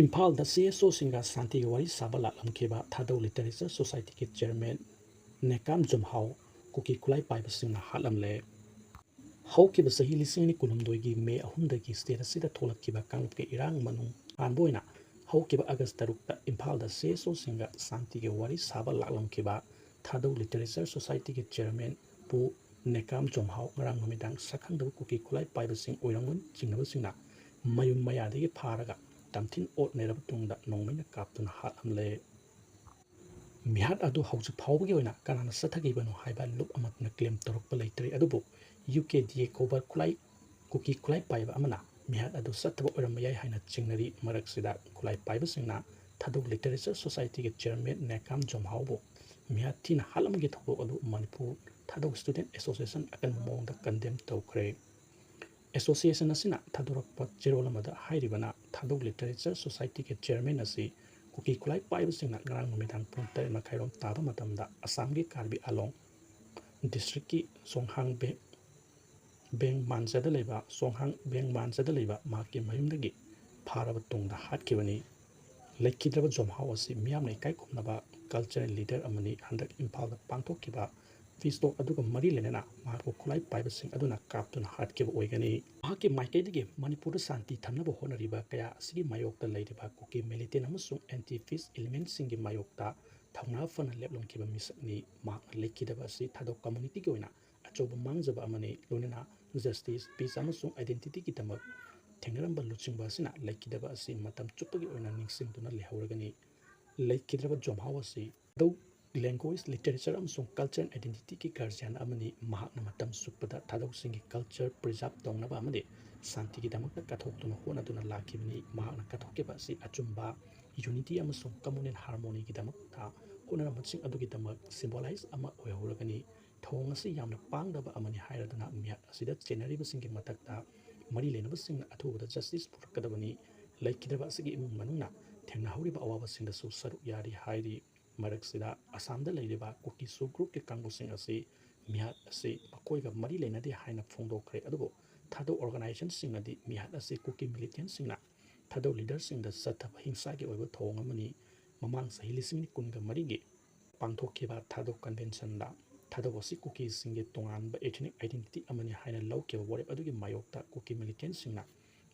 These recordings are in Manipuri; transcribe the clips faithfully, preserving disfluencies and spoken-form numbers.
ꯏꯝꯐꯥꯜꯗ ꯁꯤ ꯑꯦꯁ ꯑꯣꯁꯤꯡꯒ ꯁꯥꯟꯇꯤꯒꯤ ꯋꯥꯔꯤ ꯁꯥꯕ ꯂꯥꯛꯂꯝꯈꯤꯕ ꯊꯥꯗꯧ ꯂꯤꯇꯔꯦꯆꯔ ꯁꯣꯁꯥꯏꯇꯤꯒꯤ ꯆꯤꯌꯔꯃꯦꯟ ꯅꯦꯀꯥꯝ ꯖꯣꯝꯍꯥꯎ ꯀꯨꯀꯤ ꯈꯨꯠꯂꯥꯏ ꯄꯥꯏꯕꯁꯤꯡꯅ ꯍꯥꯠꯂꯝꯂꯦ꯫ ꯍꯧꯈꯤꯕ ꯆꯍꯤ ꯂꯤꯁꯤꯡ ꯑꯅꯤ ꯀꯨꯟꯍꯨꯝꯗꯣꯏꯒꯤ ꯃꯦ ꯑꯍꯨꯝꯗꯒꯤ ꯁ꯭ꯇꯦꯠ ꯑꯁꯤꯗ ꯊꯣꯛꯂꯛꯈꯤꯕ ꯀꯥꯡꯂꯨꯞꯀꯤ ꯏꯔꯥꯡ ꯃꯅꯨꯡ ꯍꯥꯟꯕ ꯑꯣꯏꯅ ꯍꯧꯈꯤꯕ ꯑꯥꯒꯁ ꯇꯔꯨꯛꯇ ꯏꯝꯐꯥꯜꯗ ꯁꯤ ꯑꯦꯁ ꯑꯣꯁꯤꯡꯒ ꯁꯥꯟꯇꯤꯒꯤ ꯋꯥꯔꯤ ꯁꯥꯕ ꯂꯥꯛꯂꯝꯈꯤꯕ ꯊꯥꯗꯧ ꯂꯤꯇꯔꯦꯆꯔ ꯁꯣꯁꯥꯏꯇꯤꯒꯤ ꯆꯤꯌꯔꯃꯦꯟ ꯄꯨ ꯅꯦꯀꯥꯝ ꯖꯣꯝꯍꯥꯎ ꯉꯔꯥꯡ ꯅꯨꯃꯤꯗꯥꯡ ꯁꯛꯈꯪꯗꯕ ꯀꯨꯀꯤ ꯈꯨꯠꯂꯥꯏ ꯄꯥꯏꯕꯁꯤꯡ ꯑꯣꯏꯔꯝꯒꯅꯤ ꯆꯤꯡꯅꯕꯁꯤꯡꯅ ꯃꯌꯨꯝ ꯃꯌꯥꯗꯒꯤ ꯐꯥꯔꯒ ꯇꯝꯊꯤꯅ ꯑꯣꯠ ꯅꯩꯔꯕ ꯇꯨꯡꯗ ꯅꯣꯡꯃꯩꯅ ꯀꯥꯞꯇꯨꯅ ꯍꯥꯠꯂꯝꯂꯦ꯫ ꯃꯤꯍꯥꯠ ꯑꯗꯨ ꯍꯧꯖꯤꯛ ꯐꯥꯎꯕꯒꯤ ꯑꯣꯏꯅ ꯀꯅꯥꯅ ꯆꯠꯊꯈꯤꯕꯅꯣ ꯍꯥꯏꯕ ꯂꯨꯞ ꯑꯃꯠꯇꯅ ꯀ꯭ꯂꯦꯝ ꯇꯧꯔꯛꯄ ꯂꯩꯇ꯭ꯔꯤ꯫ ꯑꯗꯨꯕꯨ ꯌꯨ ꯀꯦ ꯗꯤ ꯑꯦ ꯀꯧꯕ ꯈꯨꯠꯂꯥꯏ, ꯀꯨꯀꯤ ꯈꯨꯠꯂꯥꯏ ꯄꯥꯏꯕ ꯑꯃꯅ ꯃꯤꯍꯥꯠ ꯑꯗꯨ ꯆꯠꯊꯕ ꯑꯣꯏꯔꯝꯕ ꯌꯥꯏ ꯍꯥꯏꯅ ꯆꯤꯡꯅꯔꯤ꯫ ꯃꯔꯛꯁꯤꯗ ꯈꯨꯠꯂꯥꯏ ꯄꯥꯏꯕꯁꯤꯡꯅ ꯊꯥꯗꯧ ꯂꯤꯇꯔꯦꯆꯔ ꯁꯣꯁꯥꯏꯇꯤꯒꯤ ꯆꯤꯌꯔꯃꯦꯟ ꯅꯦꯀꯥꯝ ꯖꯣꯝꯍꯥꯎꯕꯨ ꯃꯤꯍꯥꯠ ꯊꯤꯅ ꯍꯥꯠꯂꯝꯕꯒꯤ ꯊꯧꯗꯣꯛ ꯑꯗꯨ ꯃꯅꯤꯄꯨꯔ ꯊꯥꯗꯧ ꯁ꯭ꯇꯨꯗꯦꯟꯠ ꯑꯦꯁꯣꯁꯤꯌꯦꯁꯟ ꯑꯀꯟꯕ ꯃꯑꯣꯡꯗ ꯀꯟꯗꯦꯝ ꯇꯧꯈ꯭ꯔꯦ꯫ ꯑꯦꯁꯣꯁꯤꯌꯦꯁꯟ ꯑꯁꯤꯅ ꯊꯥꯗꯣꯔꯛꯄ ꯆꯦꯔꯣꯜ ꯑꯃꯗ ꯍꯥꯏꯔꯤꯕꯅ ꯊꯥꯗꯧ ꯂꯤꯇꯔꯦꯆꯔ ꯁꯣꯁꯥꯏꯇꯤꯒꯤ ꯆꯤꯌꯔꯃꯦꯟ ꯑꯁꯤ ꯀꯨꯀꯤ ꯈꯨꯠꯂꯥꯏ ꯄꯥꯏꯕꯁꯤꯡꯅ ꯉꯔꯥꯡ ꯅꯨꯃꯤꯗꯥꯡ ꯄꯨꯡ ꯇꯔꯦꯠ ꯃꯈꯥꯏꯔꯣꯝ ꯇꯥꯕ ꯃꯇꯝꯗ ꯑꯁꯥꯝꯒꯤ ꯀꯥꯔꯕꯤ ꯑꯂꯣꯡ ꯗꯤꯁꯇ꯭ꯔꯤꯛꯀꯤ ꯁꯣꯡꯍꯥꯡ ꯕꯦ-, ꯕꯦꯡ ꯃꯥꯟꯖꯗ ꯂꯩꯕ, ꯁꯣꯡꯍꯥꯡ ꯕꯦꯡ ꯃꯥꯟꯖꯗ ꯂꯩꯕ ꯃꯍꯥꯛꯀꯤ ꯃꯌꯨꯝꯗꯒꯤ ꯐꯥꯔꯕ ꯇꯨꯡꯗ ꯍꯥꯠꯈꯤꯕꯅꯤ꯫ ꯂꯩꯈꯤꯗ꯭ꯔꯕ ꯖꯣꯝꯍꯥꯎ ꯑꯁꯤ ꯃꯤꯌꯥꯝꯅ ꯏꯀꯥꯏ ꯈꯨꯝꯅꯕ ꯀꯜꯆꯔꯦꯜ ꯂꯤꯗꯔ ꯑꯃꯅꯤ꯫ ꯍꯟꯗꯛ ꯏꯝꯐꯥꯜꯗ ꯄꯥꯡꯊꯣꯛꯈꯤꯕ ꯄꯤꯁ ꯇꯣꯛ ꯑꯗꯨꯒ ꯃꯔꯤ ꯂꯩꯅꯅ ꯃꯍꯥꯛꯄꯨ ꯈꯨꯠꯂꯥꯏ ꯄꯥꯏꯕꯁꯤꯡ ꯑꯗꯨꯅ ꯀꯥꯞꯇꯨꯅ ꯍꯥꯠꯈꯤꯕ ꯑꯣꯏꯒꯅꯤ꯫ ꯃꯍꯥꯛꯀꯤ ꯃꯥꯏꯀꯩꯗꯒꯤ ꯃꯅꯤꯄꯨꯔꯗ ꯁꯥꯟꯇꯤ ꯊꯝꯅꯕ ꯍꯣꯠꯅꯔꯤꯕ ꯀꯌꯥ ꯑꯁꯤꯒꯤ ꯃꯥꯌꯣꯛꯇ ꯂꯩꯔꯤꯕ ꯀꯨꯀꯤ ꯃꯤꯂꯤꯇꯦꯟ ꯑꯃꯁꯨꯡ ꯑꯦꯟꯇꯤ ꯄꯤꯁ ꯏꯂꯤꯃꯦꯟꯁꯤꯡꯒꯤ ꯃꯥꯌꯣꯛꯇ ꯊꯧꯅꯥ ꯐꯅ ꯂꯦꯞꯂꯝꯈꯤꯕ ꯃꯤꯁꯛꯅꯤ꯫ ꯃꯍꯥꯛꯅ ꯂꯩꯈꯤꯗꯕ ꯑꯁꯤ ꯊꯥꯗꯧ ꯀꯝꯃꯨꯅꯤꯇꯤꯒꯤ ꯑꯣꯏꯅ ꯑꯆꯧꯕ ꯃꯥꯡꯖꯕ ꯑꯃꯅꯤ꯫ ꯂꯣꯏꯅꯅ ꯖꯁꯇꯤꯁ, ꯄꯤꯁ ꯑꯃꯁꯨꯡ ꯑꯥꯏꯗꯦꯟꯇꯤꯇꯤꯒꯤꯗꯃꯛ ꯊꯦꯡꯅꯔꯝꯕ ꯂꯨꯆꯤꯡꯕ ꯑꯁꯤꯅ ꯂꯩꯈꯤꯗꯕ ꯑꯁꯤ ꯃꯇꯝ ꯆꯨꯞꯄꯒꯤ ꯑꯣꯏꯅ ꯅꯤꯡꯁꯤꯡꯗꯨꯅ ꯂꯩꯍꯧꯔꯒꯅꯤ꯫ ꯂꯩꯈꯤꯗ꯭ꯔꯕ ꯖꯣꯝꯍꯥꯎ ꯑꯁꯤ ꯊꯥꯗꯧ ꯂꯦꯡꯒ꯭ꯋꯦꯖ, ꯂꯤꯇꯔꯦꯆꯔ ꯑꯃꯁꯨꯡ ꯀꯜꯆꯔꯦꯜ ꯑꯥꯏꯗꯦꯟꯇꯤꯇꯤꯒꯤ ꯒꯥꯔꯖꯤꯌꯥꯟ ꯑꯃꯅꯤ꯫ ꯃꯍꯥꯛꯅ ꯃꯇꯝ ꯆꯨꯞꯄꯗ ꯊꯥꯗꯧꯁꯤꯡꯒꯤ ꯀꯜꯆꯔ ꯄ꯭ꯔꯤꯖꯥꯔꯚ ꯇꯧꯅꯕ ꯑꯃꯗꯤ ꯁꯥꯟꯇꯤꯒꯤꯗꯃꯛꯇ ꯀꯠꯊꯣꯛꯇꯨꯅ ꯍꯣꯠꯅꯗꯨꯅ ꯂꯥꯛꯈꯤꯕꯅꯤ꯫ ꯃꯍꯥꯛꯅ ꯀꯠꯊꯣꯛꯈꯤꯕ ꯑꯁꯤ ꯑꯆꯨꯝꯕ, ꯌꯨꯅꯤꯇꯤ ꯑꯃꯁꯨꯡ ꯀꯝꯃꯨꯅꯦꯜ ꯍꯥꯔꯃꯣꯅꯤꯒꯤꯗꯃꯛꯇ ꯍꯣꯠꯅꯔꯝꯕꯁꯤꯡ ꯑꯗꯨꯒꯤꯗꯃꯛ ꯁꯤꯝꯕꯣꯂꯥꯏꯖ ꯑꯃ ꯑꯣꯏꯍꯧꯔꯒꯅꯤ꯫ ꯊꯧꯑꯣꯡ ꯑꯁꯤ ꯌꯥꯝꯅ ꯄꯥꯡꯗꯕ ꯑꯃꯅꯤ ꯍꯥꯏꯔꯗꯨꯅ ꯃꯤꯍꯥꯠ ꯑꯁꯤꯗ ꯆꯦꯟꯅꯔꯤꯕꯁꯤꯡꯒꯤ ꯃꯊꯛꯇ ꯃꯔꯤ ꯂꯩꯅꯕꯁꯤꯡꯅ ꯑꯊꯨꯕꯗ ꯖꯁꯇꯤꯁ ꯄꯨꯔꯛꯀꯗꯕꯅꯤ꯫ ꯂꯩꯈꯤꯗ꯭ꯔꯕ ꯑꯁꯤꯒꯤ ꯏꯃꯨꯡ ꯃꯅꯨꯡꯅ ꯊꯦꯡꯅꯍꯧꯔꯤꯕ ꯑꯋꯥꯕꯁꯤꯡꯗꯁꯨ ꯁꯔꯨꯛ ꯌꯥꯔꯤ ꯍꯥꯏꯔꯤ꯫ ꯃꯔꯛꯁꯤꯗ ꯑꯁꯥꯝꯗ ꯂꯩꯔꯤꯕ ꯀꯨꯀꯤ ꯁꯨ ꯒ꯭ꯔꯨꯞꯀꯤ ꯀꯥꯡꯕꯨꯁꯤꯡ ꯑꯁꯤ ꯃꯤꯍꯥꯠ ꯑꯁꯤ ꯃꯈꯣꯏꯒ ꯃꯔꯤ ꯂꯩꯅꯗꯦ ꯍꯥꯏꯅ ꯐꯣꯡꯗꯣꯛꯈ꯭ꯔꯦ꯫ ꯑꯗꯨꯕꯨ ꯊꯥꯗꯧ ꯑꯣꯔꯒꯅꯥꯏꯖꯦꯁꯟꯁꯤꯡꯅꯗꯤ ꯃꯤꯍꯥꯠ ꯑꯁꯤ ꯀꯨꯀꯤ ꯃꯤꯂꯤꯇꯦꯟꯁꯤꯡꯅ ꯊꯥꯗꯧ ꯂꯤꯗꯔꯁꯤꯡꯗ ꯆꯠꯊꯕ ꯍꯤꯡꯁꯥꯒꯤ ꯑꯣꯏꯕ ꯊꯧꯑꯣꯡ ꯑꯃꯅꯤ꯫ ꯃꯃꯥꯡ ꯆꯍꯤ ꯂꯤꯁꯤꯡ ꯑꯅꯤ ꯀꯨꯟꯒ ꯃꯔꯤꯒꯤ ꯄꯥꯡꯊꯣꯛꯈꯤꯕ ꯊꯥꯗꯧ ꯀꯟꯚꯦꯟꯁꯟꯗ ꯊꯥꯗꯧ ꯑꯁꯤ ꯀꯨꯀꯤꯁꯤꯡꯒꯤ ꯇꯣꯉꯥꯟꯕ ethnic identity ꯑꯃꯅꯤ ꯍꯥꯏꯅ ꯂꯧꯈꯤꯕ ꯋꯥꯔꯦꯞ ꯑꯗꯨꯒꯤ ꯃꯥꯌꯣꯛꯇ ꯀꯨꯀꯤ ꯃꯤꯂꯤꯇꯦꯟꯁꯤꯡꯅ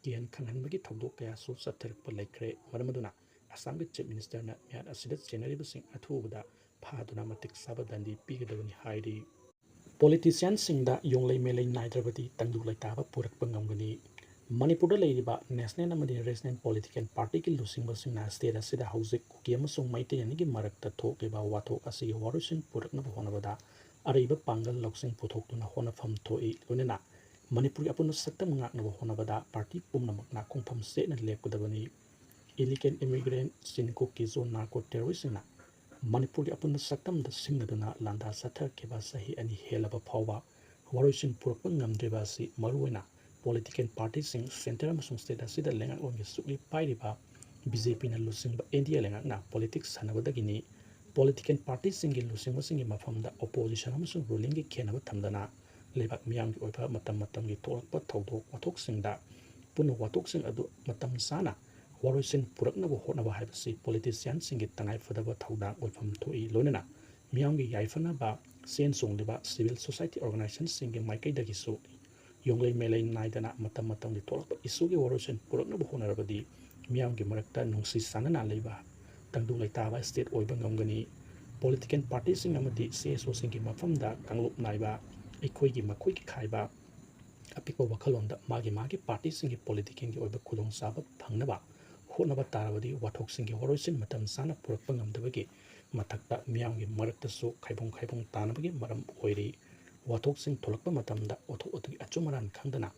ꯀꯤꯍꯟ ꯈꯪꯍꯟꯕꯒꯤ ꯊꯧꯗꯣꯛ ꯀꯌꯥꯁꯨ ꯆꯠꯊꯔꯛꯄ ꯂꯩꯈ꯭ꯔꯦ꯫ ꯃꯔꯝ ꯑꯗꯨꯅ ꯑꯁꯥꯝꯒꯤ ꯆꯤꯐ ꯃꯤꯅꯤꯁꯇꯔꯅ ꯃꯤꯍꯥꯠ ꯑꯁꯤꯗ ꯆꯦꯟꯅꯔꯤꯕꯁꯤꯡ ꯑꯊꯨꯕꯗ ꯐꯥꯗꯨꯅ ꯃꯇꯤꯛ ꯆꯥꯕ ꯗꯟꯗꯤ ꯄꯤꯒꯗꯕꯅꯤ ꯍꯥꯏꯔꯤ꯫ ꯄꯣꯂꯤꯇꯤꯁꯤꯌꯥꯟꯁꯤꯡꯗ ꯌꯣꯡꯂꯩ ꯃꯦꯂꯩ ꯅꯥꯏꯗ꯭ꯔꯕꯗꯤ ꯇꯪꯗꯨ ꯂꯩꯇꯥꯕ ꯄꯨꯔꯛꯄ ꯉꯝꯒꯅꯤ꯫ ꯃꯅꯤꯄꯨꯔꯗ ꯂꯩꯔꯤꯕ ꯅꯦꯁꯅꯦꯜ ꯑꯃꯗꯤ ꯔꯤꯖꯅꯦꯜ ꯄꯣꯂꯤꯇꯤꯀꯦꯜ ꯄꯥꯔꯇꯤꯒꯤ ꯂꯨꯆꯤꯡꯕꯁꯤꯡꯅ ꯁ꯭ꯇꯦꯠ ꯑꯁꯤꯗ ꯍꯧꯖꯤꯛ ꯀꯨꯀꯤ ꯑꯃꯁꯨꯡ ꯃꯩꯇꯩ ꯑꯅꯤꯒꯤ ꯃꯔꯛꯇ ꯊꯣꯛꯂꯤꯕ ꯋꯥꯊꯣꯛ ꯑꯁꯤꯒꯤ ꯋꯥꯔꯣꯏꯁꯤꯟ ꯄꯨꯔꯛꯅꯕ ꯍꯣꯠꯅꯕꯗ ꯑꯔꯩꯕ ꯄꯥꯡꯒꯜ ꯂꯧꯁꯤꯡ ꯄꯨꯊꯣꯛꯇꯨꯅ ꯍꯣꯠꯅꯐꯝ ꯊꯣꯛꯏ꯫ ꯂꯣꯏꯅꯅ ꯃꯅꯤꯄꯨꯔꯒꯤ ꯑꯄꯨꯟꯕ ꯁꯛꯇꯝ ꯉꯥꯛꯅꯕ ꯍꯣꯠꯅꯕꯗ ꯄꯥꯔꯇꯤ ꯄꯨꯝꯅꯃꯛꯅ ꯈꯣꯡꯐꯝ ꯆꯦꯠꯅ ꯂꯦꯞꯀꯗꯕꯅꯤ꯫ Illegal immigrant ꯁꯤꯟ ꯀꯨꯀꯤ ꯖꯣꯟ ꯅꯥꯔꯀꯣ ꯇꯦꯔꯣꯔꯤꯁꯁꯤꯡꯅ ꯃꯅꯤꯄꯨꯔꯒꯤ ꯑꯄꯨꯟꯕ ꯁꯛꯇꯝꯗ ꯁꯤꯡꯅꯗꯨꯅ ꯂꯥꯟꯗꯥ ꯆꯠꯊꯔꯛꯈꯤꯕ ꯆꯍꯤ ꯑꯅꯤ ꯍꯦꯜꯂꯕ ꯐꯥꯎꯕ ꯋꯥꯔꯣꯏꯁꯤꯟ ꯄꯨꯔꯛꯄ ꯉꯝꯗ꯭ꯔꯤꯕ ꯑꯁꯤ ꯃꯔꯨꯑꯣꯏꯅ ꯄꯣꯂꯤꯇꯤꯀꯦꯜ ꯄꯥꯔꯇꯤꯁꯤꯡ, ꯁꯦꯟꯇꯔ ꯑꯃꯁꯨꯡ ꯁ꯭ꯇꯦꯠ ꯑꯁꯤꯗ ꯂꯩꯉꯥꯛꯂꯣꯟꯒꯤ ꯁꯨꯛꯂꯩ ꯄꯥꯏꯔꯤꯕ ꯕꯤ ꯖꯦ ꯄꯤꯅ ꯂꯨꯆꯤꯡꯕ ꯑꯦꯟ ꯗꯤ ꯑꯦ ꯂꯩꯉꯥꯛꯅ ꯄꯣꯂꯤꯇꯤꯛꯁ ꯁꯥꯟꯅꯕꯗꯒꯤꯅꯤ꯫ ꯄꯣꯂꯤꯇꯤꯀꯦꯜ ꯄꯥꯔꯇꯤꯁꯤꯡꯒꯤ ꯂꯨꯆꯤꯡꯕꯁꯤꯡꯒꯤ ꯃꯐꯝꯗ ꯑꯣꯄꯣꯖꯤꯁꯟ ꯑꯃꯁꯨꯡ ꯔꯨꯂꯤꯡꯒꯤ ꯈꯦꯠꯅꯕ ꯊꯝꯗꯅ ꯂꯩꯕꯥꯛ ꯃꯤꯌꯥꯝꯒꯤ ꯑꯣꯏꯕ ꯃꯇꯝ ꯃꯇꯝꯒꯤ ꯊꯣꯛꯂꯛꯄ ꯊꯧꯗꯣꯛ ꯋꯥꯊꯣꯛꯁꯤꯡꯗ ꯄꯨꯟꯅ ꯋꯥꯊꯣꯛꯁꯤꯡ ꯑꯗꯨ ꯃꯇꯝ ꯆꯥꯅ ꯋꯥꯔꯣꯏꯁꯤꯟ ꯄꯨꯔꯛꯅꯕ ꯍꯣꯠꯅꯕ ꯍꯥꯏꯕꯁꯤ ꯄꯣꯂꯤꯇꯤꯁꯤꯌꯥꯟꯁꯤꯡꯒꯤ ꯇꯉꯥꯏꯐꯗꯕ ꯊꯧꯗꯥꯡ ꯑꯣꯏꯐꯝ ꯊꯣꯛꯏ꯫ ꯂꯣꯏꯅꯅ ꯃꯤꯌꯥꯝꯒꯤ ꯌꯥꯏꯐꯅꯕ ꯆꯦꯟ ꯆꯣꯡꯂꯤꯕ ꯁꯤꯚꯤꯜ ꯁꯣꯁꯥꯏꯇꯤ ꯑꯣꯔꯒꯅꯥꯏꯖꯦꯁꯟꯁꯤꯡꯒꯤ ꯃꯥꯏꯀꯩꯗꯒꯤꯁꯨ ꯌꯣꯡꯂꯩ ꯃꯦꯂꯩ ꯅꯥꯏꯗꯅ ꯃꯇꯝ ꯃꯇꯝꯒꯤ ꯊꯣꯛꯂꯛꯄ ꯏꯁꯨꯒꯤ ꯋꯥꯔꯣꯏꯁꯤꯟ ꯄꯨꯔꯛꯅꯕ ꯍꯣꯠꯅꯔꯕꯗꯤ ꯃꯤꯌꯥꯝꯒꯤ ꯃꯔꯛꯇ ꯅꯨꯡꯁꯤ ꯆꯥꯟꯅꯅ ꯂꯩꯕ ꯇꯪꯗꯨ ꯂꯩꯇꯥꯕ ꯁ꯭ꯇꯦꯠ ꯑꯣꯏꯕ ꯉꯝꯒꯅꯤ꯫ ꯄꯣꯂꯤꯇꯤꯀꯦꯜ ꯄꯥꯔꯇꯤꯁꯤꯡ ꯑꯃꯗꯤ ꯁꯤ ꯑꯦꯁ ꯑꯣꯁꯤꯡꯒꯤ ꯃꯐꯝꯗ ꯀꯥꯡꯂꯨꯞ ꯅꯥꯏꯕ, ꯑꯩꯈꯣꯏꯒꯤ ꯃꯈꯣꯏꯒꯤ ꯈꯥꯏꯕ ꯑꯄꯤꯛꯄ ꯋꯥꯈꯜꯂꯣꯟꯗ ꯃꯥꯒꯤ ꯃꯥꯒꯤ ꯄꯥꯔꯇꯤꯁꯤꯡꯒꯤ ꯄꯣꯂꯤꯇꯤꯀꯦꯜꯒꯤ ꯑꯣꯏꯕ ꯈꯨꯗꯣꯡꯆꯥꯕ ꯐꯪꯅꯕ ꯍꯣꯠꯅꯕ ꯇꯥꯔꯕꯗꯤ ꯋꯥꯊꯣꯛꯁꯤꯡꯒꯤ ꯋꯥꯔꯣꯏꯁꯤꯟ ꯃꯇꯝ ꯆꯥꯅ ꯄꯨꯔꯛꯄ ꯉꯝꯗꯕꯒꯤ ꯃꯊꯛꯇ ꯃꯤꯌꯥꯝꯒꯤ ꯃꯔꯛꯇꯁꯨ ꯈꯥꯏꯕꯨꯡ ꯈꯥꯏꯕꯨꯡ ꯇꯥꯅꯕꯒꯤ ꯃꯔꯝ ꯑꯣꯏꯔꯤ꯫ ꯋꯥꯊꯣꯛꯁꯤꯡ ꯊꯣꯛꯂꯛꯄ ꯃꯇꯝꯗ ꯋꯥꯊꯣꯛ ꯑꯗꯨꯒꯤ ꯑꯆꯨꯝ ꯑꯔꯥꯟ ꯈꯪꯗꯅ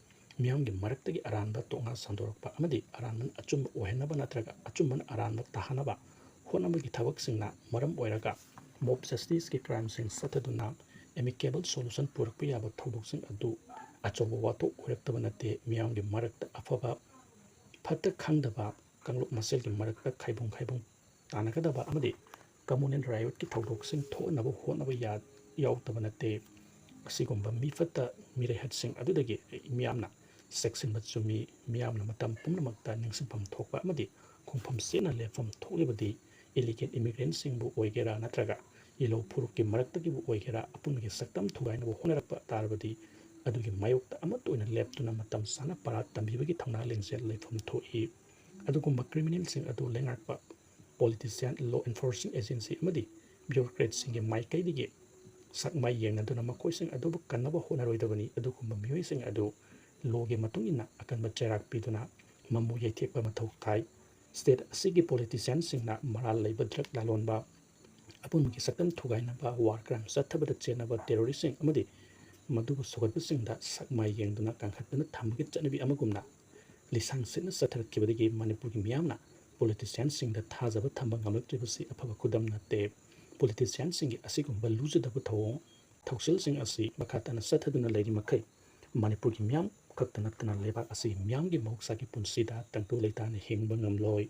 ꯃꯤꯌꯥꯝꯒꯤ ꯃꯔꯛꯇꯒꯤ ꯑꯔꯥꯟꯕ ꯇꯣꯉꯥꯟ ꯁꯟꯗꯣꯔꯛꯄ ꯑꯃꯗꯤ ꯑꯔꯥꯟꯕꯅ ꯑꯆꯨꯝꯕ ꯑꯣꯏꯍꯟꯅꯕ ꯅꯠꯇ꯭ꯔꯒ ꯑꯆꯨꯝꯕꯅ ꯑꯔꯥꯟꯕ ꯇꯥꯍꯟꯅꯕ ꯍꯣꯠꯅꯕꯒꯤ ꯊꯕꯛꯁꯤꯡꯅ ꯃꯔꯝ ꯑꯣꯏꯔꯒ ꯃꯣꯕ ꯖꯁꯇꯤꯁꯀꯤ ꯀ꯭ꯔꯥꯏꯝꯁꯤꯡ ꯆꯠꯊꯗꯨꯅ ꯑꯦꯃꯤꯀꯦꯕꯜ ꯁꯣꯂꯨꯁꯟ ꯄꯨꯔꯛꯄ ꯌꯥꯕ ꯊꯧꯗꯣꯛꯁꯤꯡ ꯑꯗꯨ ꯑꯆꯧꯕ ꯋꯥꯊꯣꯛ ꯑꯣꯏꯔꯛꯇꯕ ꯅꯠꯇꯦ꯫ ꯃꯤꯌꯥꯝꯒꯤ ꯃꯔꯛꯇ ꯑꯐꯕ ꯐꯠꯇ ꯈꯪꯗꯕ ꯀꯥꯡꯂꯨꯞ ꯃꯁꯦꯜꯒꯤ ꯃꯔꯛꯇ ꯈꯥꯏꯕꯨꯡ ꯈꯥꯏꯕꯨꯡ ꯇꯥꯟꯅꯒꯗꯕ ꯑꯃꯗꯤ ꯀꯝꯃꯨꯅꯦꯜ ꯔꯥꯏꯌꯣꯠꯀꯤ ꯊꯧꯗꯣꯛꯁꯤꯡ ꯊꯣꯛꯍꯟꯅꯕ ꯍꯣꯠꯅꯕ ꯌꯥ-, ꯌꯥꯎꯗꯕ ꯅꯠꯇꯦ꯫ ꯑꯁꯤꯒꯨꯝꯕ ꯃꯤ ꯐꯠꯇ ꯃꯤꯔꯩꯍꯠꯁꯤꯡ ꯑꯗꯨꯗꯒꯤ ꯃꯤꯌꯥꯝꯅ ꯆꯦꯛꯁꯤꯟꯕ ꯆꯨꯝꯃꯤ꯫ ꯃꯤꯌꯥꯝꯅ ꯃꯇꯝ ꯄꯨꯝꯅꯃꯛꯇ ꯅꯤꯡꯁꯤꯡꯐꯝ ꯊꯣꯛꯄ ꯑꯃꯗꯤ ꯈꯣꯡꯐꯝ ꯆꯦꯠꯅ ꯂꯦꯞꯐꯝ ꯊꯣꯛꯂꯤꯕꯗꯤ illegal immigrantꯁꯤꯡꯕꯨ ꯑꯣꯏꯒꯦꯔꯥ ꯅꯠꯇ꯭ꯔꯒ ꯏꯂꯧ ꯐꯨꯔꯨꯞꯀꯤ ꯃꯔꯛꯇꯒꯤꯕꯨ ꯑꯣꯏꯒꯦꯔꯥ ꯑꯄꯨꯟꯕꯒꯤ ꯁꯛꯇꯝ ꯊꯨꯒꯥꯏꯅꯕ ꯍꯣꯠꯅꯔꯛꯄ ꯇꯥꯔꯕꯗꯤ ꯑꯗꯨꯒꯤ ꯃꯥꯌꯣꯛꯇ ꯑꯃꯠꯇ ꯑꯣꯏꯅ ꯂꯦꯞꯇꯨꯅ ꯃꯇꯝ ꯆꯥꯅ ꯄꯔꯥ ꯇꯝꯕꯤꯕꯒꯤ ꯊꯧꯅꯥ ꯂꯤꯡꯖꯦꯜ ꯂꯩꯐꯝ ꯊꯣꯛꯏ꯫ ꯑꯗꯨꯒꯨꯝꯕ criminalꯁꯤꯡ ꯑꯗꯨ ꯂꯩꯉꯥꯛꯄ, politician, law enforcing agency ꯑꯃꯗꯤ bureaucratꯁꯤꯡꯒꯤ ꯃꯥꯏꯀꯩꯗꯒꯤ ꯁꯛ ꯃꯥꯏ ꯌꯦꯡꯅꯗꯨꯅ ꯃꯈꯣꯏꯁꯤꯡ ꯑꯗꯨꯕꯨ ꯀꯟꯅꯕ ꯍꯣꯠꯅꯔꯣꯏꯗꯕꯅꯤ꯫ ꯑꯗꯨꯒꯨꯝꯕ ꯃꯤꯑꯣꯏꯁꯤꯡ ꯑꯗꯨ lawꯒꯤ ꯃꯇꯨꯡ ꯏꯟꯅ ꯑꯀꯟꯕ ꯆꯩꯔꯥꯛ ꯄꯤꯗꯨꯅ ꯃꯃꯨ ꯌꯩꯊꯦꯛꯄ ꯃꯊꯧ ꯇꯥꯏ꯫ State ꯑꯁꯤꯒꯤ politicianꯁꯤꯡꯅ ꯃꯔꯥꯜ ꯂꯩꯕ drug ꯂꯥꯂꯣꯟꯕ, ꯑꯄꯨꯟꯕꯒꯤ ꯁꯛꯇꯝ ꯊꯨꯒꯥꯏꯅꯕ, war crime ꯆꯠꯊꯕꯗ ꯆꯦꯟꯅꯕ terroristꯁꯤꯡ ꯑꯃꯗꯤ ꯃꯗꯨꯕꯨ ꯁꯧꯒꯠꯄꯁꯤꯡꯗ ꯁꯛ ꯃꯥꯏ ꯌꯦꯡꯗꯨꯅ ꯀꯟꯈꯠꯇꯨꯅ ꯊꯝꯕꯒꯤ ꯆꯠꯅꯕꯤ ꯑꯃꯒꯨꯝꯅ ꯂꯤꯁꯥꯡ ꯁꯤꯠꯅ ꯆꯠꯊꯔꯛꯈꯤꯕꯗꯒꯤ ꯃꯅꯤꯄꯨꯔꯒꯤ ꯃꯤꯌꯥꯝꯅ politicianꯁꯤꯡꯗ ꯊꯥꯖꯕ ꯊꯝꯕ ꯉꯝꯂꯛꯇ꯭ꯔꯤꯕꯁꯤ ꯑꯐꯕ ꯈꯨꯗꯝ ꯅꯠꯇꯦ꯫ Politicianꯁꯤꯡꯒꯤ ꯑꯁꯤꯒꯨꯝꯕ ꯂꯨꯖꯗꯕ ꯊꯧꯑꯣꯡ ꯊꯧꯁꯤꯜꯁꯤꯡ ꯑꯁꯤ ꯃꯈꯥ ꯇꯥꯅ ꯆꯠꯊꯗꯨꯅ ꯂꯩꯔꯤ ꯃꯈꯩ ꯃꯅꯤꯄꯨꯔꯒꯤ ꯃꯤꯌꯥꯝ ꯈꯛꯇ ꯅꯠꯇꯅ ꯂꯩꯕꯥꯛ ꯑꯁꯤꯒꯤ ꯃꯤꯌꯥꯝꯒꯤ ꯃꯍꯧꯁꯥꯒꯤ ꯄꯨꯟꯁꯤꯗ ꯇꯪꯗꯨ ꯂꯩꯇꯥꯅ ꯍꯤꯡꯕ ꯉꯝꯂꯣꯏ꯫